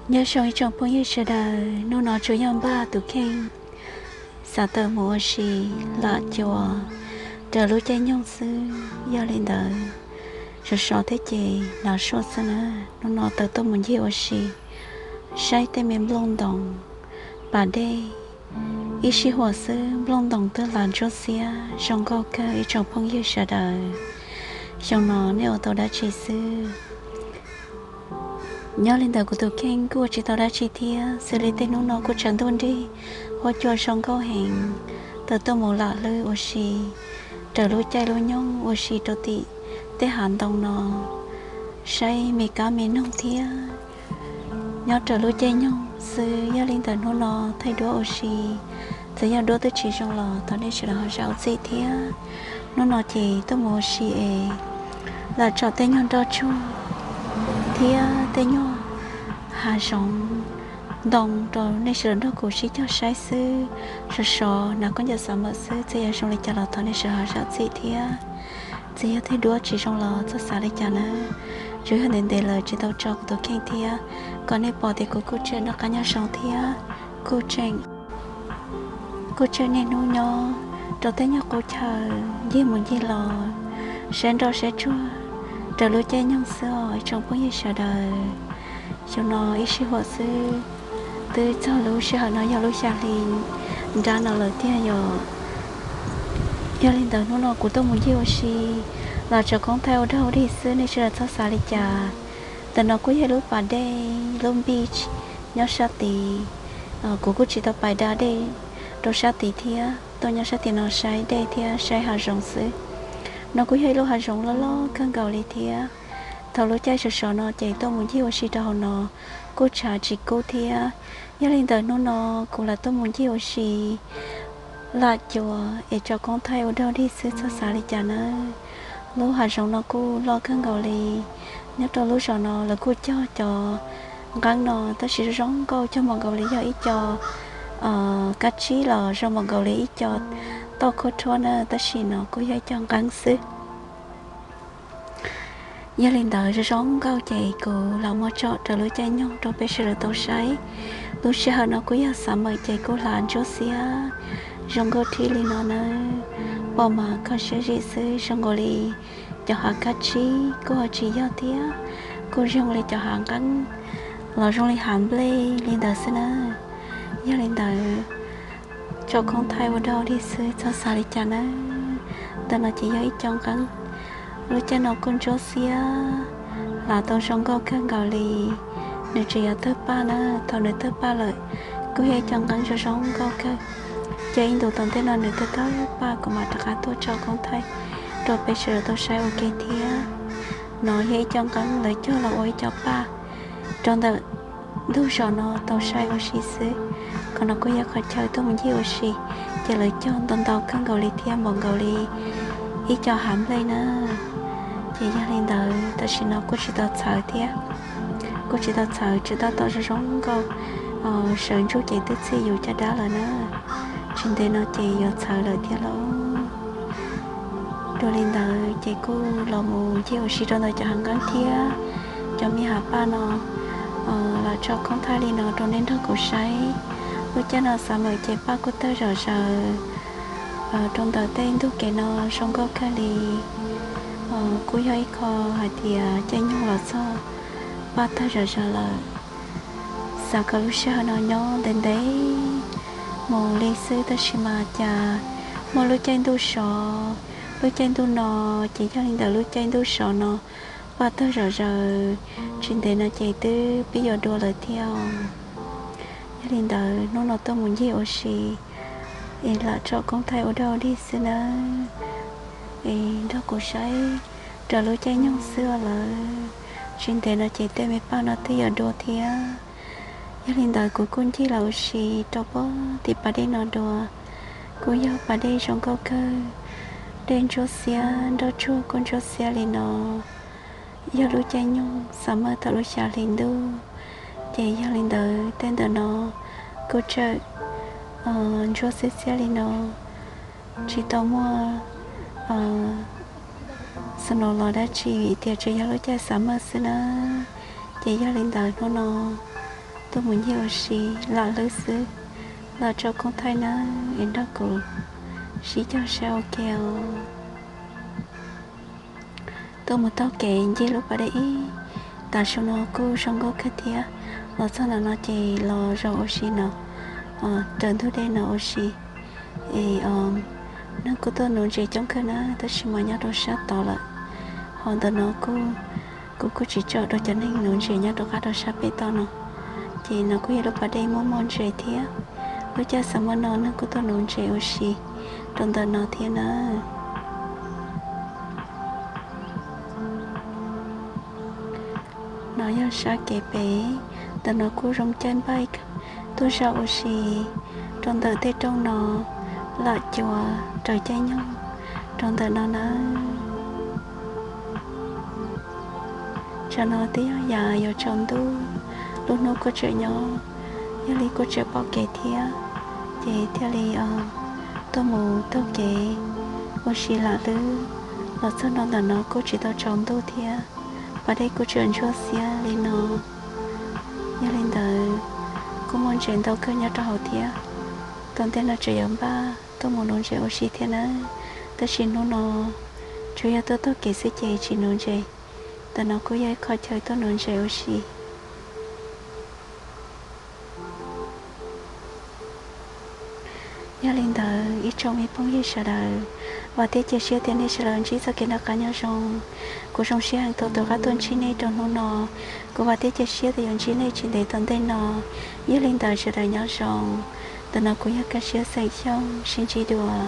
Nyob zoo ib tsoom phooj ywg sawv daws, hnub no tsuas yog npaj tus kheej xav tawm mus ua si, lam cuas raws lub caij nyoog xwb. Yog li ntawd, sov sov thiab ces hnav suab xwb na. Hnub no tawm tuaj mus ncig ua si, saib tej me nplooj ntoos, pas dej, ib sij huam xwb nplooj ntoos twb hlav ntsuab xiab zoo nkauj kawg ib tsoom phooj ywg sawv daws. Xyoo no nej ua tau dab tsi xwb? Nyob li ntawd kuv tus kheej kuj ua tsis tau dab tsi thiab, xws li tej hnub no kuj tshav ntuj nrig, huab cua zoo nkauj heev, tawm tuaj mus lam hlwb ua si raws lub caij lub nyoog ua si rau tim tej hav ntoo no, saib me kab me noog thiab. Nyob raws lub caij nyoog xwb, yog li ntawd hnub no thaij duab ua si, txawm yog duab twb tsis zoo los thov nej sawv daws ho zam txim thiab. Hnub no ces tuaj mus ua si es lam tsom tej nyuag nroj tsuag thiab tej nyuag hav zoov ntoo rau nej sawv daws nrog kuv sib cog saib xwb. Sov sov hnav khaub ncaws xav mawm xwb, txawm yog zoo li cas los thov nej sawv daws ho zam txim thiab. Txawm yog thaij duab tsis zoo los txhob xav li cas nawb, tsuas yog ntev ntev lawm tsis tau tso kuv tus kheej thiab. Kom nej pom tias kuv kuj tseem noj qab nyob zoo thiab, kuj tseem, kuj tseem niaj hnub nyob rau tej nyuag qub chaw, ncig mus ncig los, saib nroj saib tsuag raws lub caij nyoog xwb os ib tsoom phooj ywg sawv daws. Xyoo no ib sij huam xwb, twb txog lub sij hawm no yog lub xya hli nrab no lawm tiag yom. Yog li ntawd hnub no kuv tuaj mus ncig ua si, los tso koob thaij ua dog dig xwb, nej sawv daws txhob xav li cas. Ntawm no kuj yog lub pas dej, lub beach nyob sab tid. Kuv kuj tsis tau pais da dej rau sab tid thiab, tuaj nyob sab tim no saib dej thiab saib hav zoov xwb. No kuj yog ib lub hav zoov loj loj kawg nkaus li thiab. Thaum lub caij sov sov no ces tuaj mus ncig ua si rau hauv no kuj tshav tsis kub thiab. Yog li ntawd hnub no kuv lam tuaj mus ncig ua si, lam cuas es tso koob thaij ua dog dig xwb, txhob xav li cas nawb. Lub hav zoov no kuj loj kawg nkaus li. Nyob rau lub zos no lawv kuj cog cov nqeeb no tab sis zoo zoo nkauj, cog npaum nkaus li yog ib co kab tsib los zoo npaum nkaus li ib co toj khuab rhuab na, tab sis no kuj yog ib co nqeeb xwb. Yog li ntawd zoo zoo nkauj ces kuv los muab tso raws lub caij nyoog rau peb sawv daws tau saib. Lub sij hawm no kuj yog xav mawm ces kuj hlav ntsuab xiab zoo nkauj thib li no nawb. Pom mas kho siab zim xwb, zoo nkaus li cov hav kab tsib kuj ho tsis yog thiab, kuj zoo li cov hav nqeeb los zoo li hav nplej li ntawd xwb na. Yog li ntawd tso koob thaij ua dog dig xwb, txhob xav li cas nawb. Ntawm no ces yog ib co nqeeb. Lub caij no kuj ntsuab xiab, hlav tau zoo nkauj kawg nkaus li. Nws tseem yuav tawg paj na, thaum nws tawg paj lawm kuj yog ib co nqeeb zoo zoo nkauj kawg. Ces ib ntus tom ntej no nws tawg tawg paj kuv mam rov qab tuaj tso koob thaij rau peb sawv daws tau saib ua ke thiab. No yog ib co nqeeb lawv cog los ua ib co paj rau ntawm ntug zos no tau saib ua si xwb. Qhov no kuj yog qhov chaw tuaj mus ncig ua si, ces lawv cog ntau ntau kawg nkaus li thiab, npaum nkaus li ib co hav nplej na. Ces yog li ntawd tam sim no kuj tsis tau txhawv thiab, kuj tsis tau txhawv, tsis tau tau zoo zoo nkauj, sawv ntsug ces twb txhij yus caj dab lawm na. Tsis ntev no ces yuav txhawv lawm thiab lauj. Dua li ntawd ces kuj los mus ncig ua si rau ntawm cov hav nqeeb thiab cov me hav paj no. Lam tso koob thaij li no rau nej nrog kuv saib. Lub caij no xav mawm ces paj kuj tawg zom zaws rau ntawm tej ntug kev no zoo nkauj kawg li. Kuj yog ib qho hais tias caij nyoog los txog paj tawg zom zaws lawm. Xav kom lub sij hawm no nyob ntev ntev mus li xwb tab sis mas cas muaj lub caij ntuj sov. Lub caij ntuj no ces yog li ntawd lub caij ntuj sov no paj tawg zom zaws, tsis ntev no ces twb pib yuav dua lawm thiab. Yog li ntawd hnub no tuaj mus ncig ua si es lam tso koob thaij ua dog dig xwb nawb. Es nrog kuv saib raws lub caij nyoog xwb lawm, tsis ntev no ces tej me paj no twb yuav dua thiab. Yog li ntawd kuv kuj ncig los ua si rau pem tim pas dej no dua. Kuj yog pas dej zoo nkauj kawg, dej ntsuab xiab, nroj tsuag kuj ntsuab xiab li no. Yog lub caij nyoog xav mas thaum lub xya hli ntuj, ces yog li ntawd tej ntawm no kuj tseem ntsuab xiab xiab li no, tsis tau muaj snow los dab tsi vim tias tsuas yog lub caij xav mas xwb na. Ces yog li ntawd hnub no Tuaj mus ncig ua si lam lwb xwb, los tso koob thaij nawb es nrog kuv sib cog saib ua ke os. Tuaj mus taug kev ncig lub pas dej ib, tav su no kuj zoo nkauj kawg thiab. Los txog ntawm no ces los zaum ua si no, raws ntug dej no ua si. Es neeg kuj tuaj nuv ntses coob kawg na, tab sis mas nyob rau sab tod lawm. Ho ntawm no kuj, kuv kuj tsis tsom dua cov neeg nuv ntses nyob rau qab rau sab pem toj no, ces no kuj yog lub pas dej muaj muaj ntses thiab. Lub caij xav muaj no neeg kuj tuaj nuv ntses ua si rau ntawm no thiab na. No yog sab kev pem, ntawm no kuj zoo caij npaij tuaj zaum ua si rau ntawm tej roob no, lam cuav raws caij nyoog rau ntawm no na. Tsam no twb yog yam yuav tsaus ntuj, lub hnub kuj tseem nyob, yog li kuj tseem pom kev thiab, ces thiaj li tuaj mus taug kev ua si lam lwb. Los txog ntua ntawm no kuj tsis tau tsaus ntuj thiab, pas dej kuj tseem ntsuab xiab li no. Yog li ntawd, kuj muaj ntses ntau kawg nyob rau hauv thiab. Tom ntej no tseem yuav npaj tuaj mus nuv ntses ua si thiab nawb, tab sis hnub no tsuas yog tuaj taug kev xwb ces tsis nuv ntses. Ntawm no kuj yog ib qho chaw tuaj nuv ntses ua si. Yog li ntawd ib tsoom me phooj ywg sawv daws, vam thiab cia siab tias nej sawv daws ntsib txoj kev noj qab nyob zoo. Kuv zoo siab heev tau tus qab tuaj ntsib nej rau hnub no. Kuv vam thiab cia siab tias yuav ntsib nej tsis ntev tom ntej no. Yog li ntawd sawv daws nyob zoo. Ntawm no kuv yog Kaj Siab xeem Xyooj, sib ntsib dua.